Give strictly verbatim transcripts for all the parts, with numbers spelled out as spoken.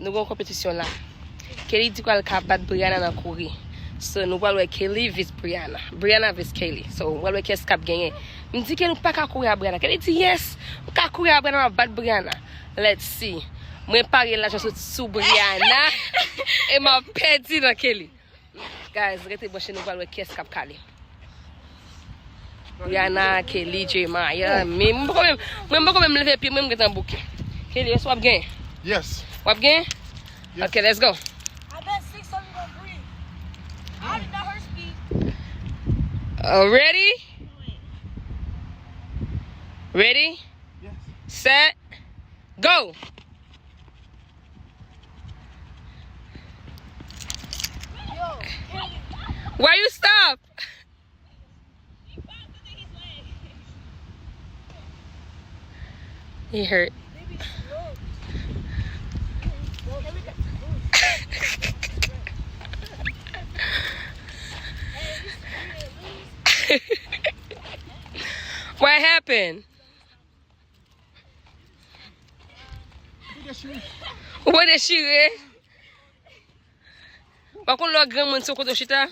Nou gen yon konpetisyon la. Kelly di pral ka bat Brianna nan kouri. So, nou pral wè Kelly vis Brianna. Brianna vis Kelly. So, nou pral wè kiyès k ap genyen. M di Kelly ou pa ka kouri a Brianna. Kelly di, "Yes, m ka kouri a Brianna, m ap bat Brianna." Let's see. Mwen parye lajan sou, sou Brianna. E m ap pèdi nan Kelly. Guys, rete branche, nou pral wè kiyès k ap kale. Brianna, Kelly, Jeremiah, mi. Mwen poko menm, mwen poko menm leve pye, mwen m gentan bouke. Kelly, èske w ap gen? Yes. W ap gen? Yes. Okay, let's go. I bet six hundred on three. I did not her speed. Uh, ready? Ready? Yes. Set. Go. Why you stop? He hurt. What happened? Ou dechire. Ou dechire. Pa konn lè w granmoun sou kote w chita.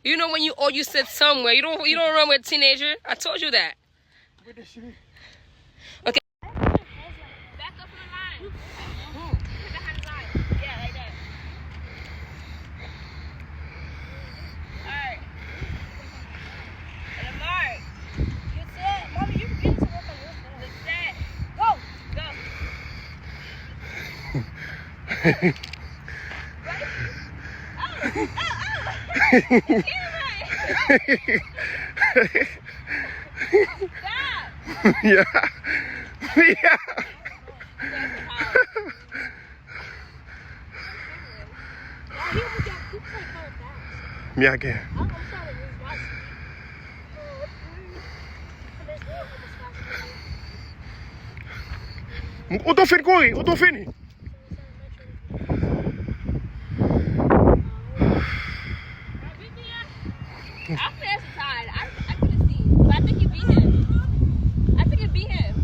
You know when you old, you sit somewhere. You don't, you don't run with teenager. I told you that. Okay. Back up in the line. Put the hands on. Yeah, like that. Alright. And Amari, you said, Mommy, you can get into work on your phone. The set. Go. Go. Right? Oh, oh, oh. Damn right. Stop. Yeah. Yeah. Mi a gen. Ou tou fin kouri, ou tou fini. I passed Todd. I, I couldn't see. But I think he beat him. I think he beat him.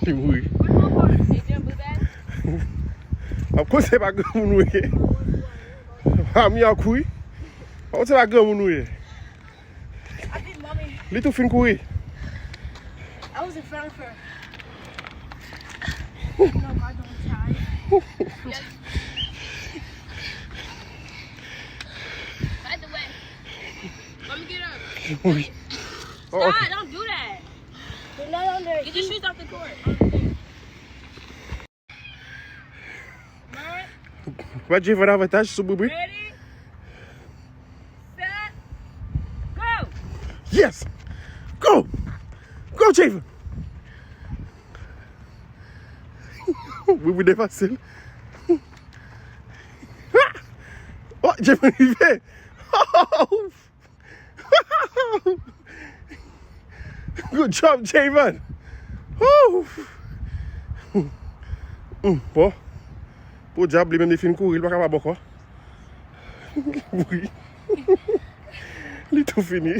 Li mouri. Ap konse pa granmoun ou ye. Pa mi a kouri. Ap konse pa granmoun ou ye. Li tou fin kouri. I was in front of her. No, God, don't tie. By the way, let me get up. Stop, don't do that. Get your shoes off the court. Wè Javon avantaj sou Bribri. Ready, set, go! Yes! Go! Go, Javon! Bribri depase l. Oh, Javon rive! Good job, Javon. Woo! Mm, bon. Podyab, li menm li fin kouri, li pa kapab ankò. Li tou fini.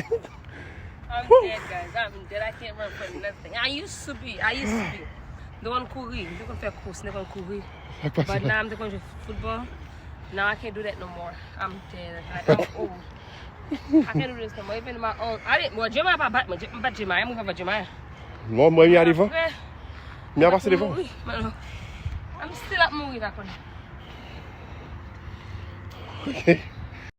I'm dead, guys. I'm dead. I can't run for nothing. I used to be, I used to be. M te konn kouri, m te konn fè kous, m te konn kouri. But now m te konn jwe football. Now I can't do that no more. I'm dead. Like, I'm old. I can't do this no more. Even my own. I didn't, well, Jeremiah pa bat mwen. Je-, m bat Jeremiah. Mwen pa bat Jeremiah. Non, mwen, mi a devan. Apre, mi a pase devan. Mouri, mwen, I'm still ap mouri la konnen. Ok.